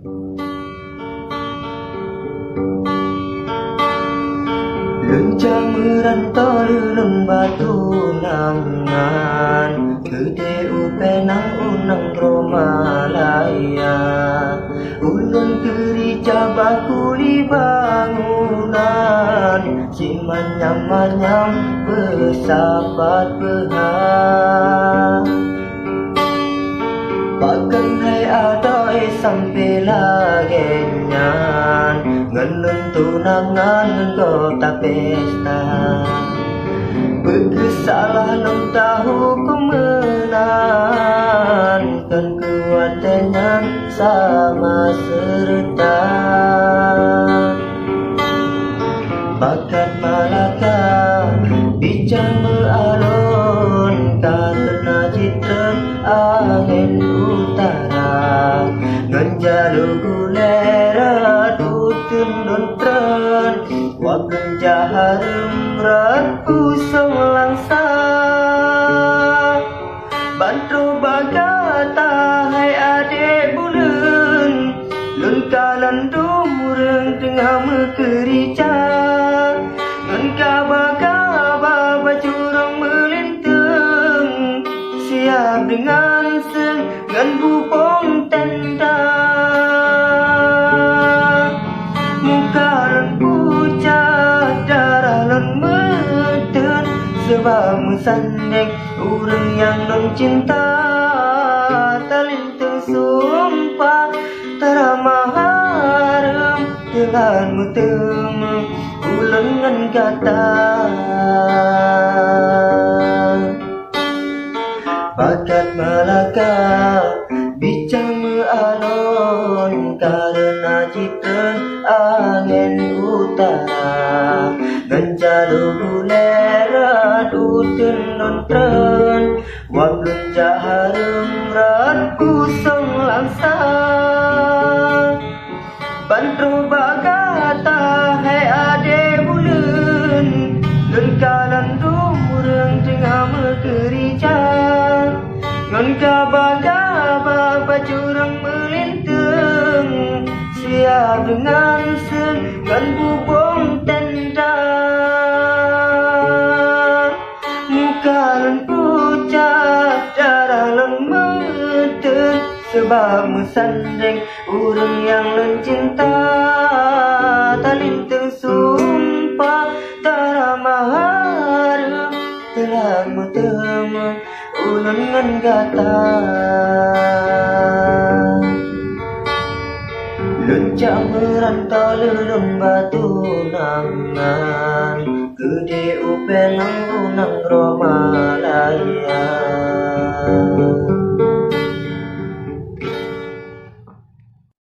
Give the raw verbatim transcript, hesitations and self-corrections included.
Lôn jak meuranto lôn bak tunangan, keudeh u Penang u nanggroe Malaya. Ulôn keurija bak kuli bangunan, cit manyam-manyam peusapat peuhah. Pakon hai adoe sampoe lagée nyan, ngon lôn tunangan ngon gob tapesta. Peu kheueh salah lôn tahukeuem meunan, kon keu watée nyan sama seureuta. Bakat Malaka bijang meualon, kareuna jitreun angén utara. Ngon jalu gulée rot uteuen lôn treun, wak lôn jak hareuem rot pusong langsa. Ban troh bak gata hai adék buleuen, lôn kalon dum ureuëng teungoh meukeurija. Ngon kaba-kaba bak curông meulinteung, siab deungon seung ngon bubông tenda. Muka lôn pucat, darah lôn meuteun, sabab meusandéng ureuëng nyang lôn cinta. Talinteung sumpah, tarama hareuem, teulat meuteumé ulôn ngon gata. Bakat Malaka bijang meualon, kareuna jitreun angén utara. Ngon jalu gulée rot uteuen lôn treun, wak lôn jak hareuem rot pusong langsa. Ban troh bak gata hai adék buleuen, lôn kalon dum ureuëng teungoh meukeurija. Ngon kaba-kaba bak curông meulinteung, siab deungon seung ngon bubông tenda. Muka lôn pucat, darah lôn meuteun, sabab meusandéng ureuëng nyang lôn cinta. Talinteung sumpah, tarama hareuem, teulat meuteumé ulôn ngon gata. Lôn jak meuranto lôn bak tunangan, keudeh u Penang u nanggroe Malaya.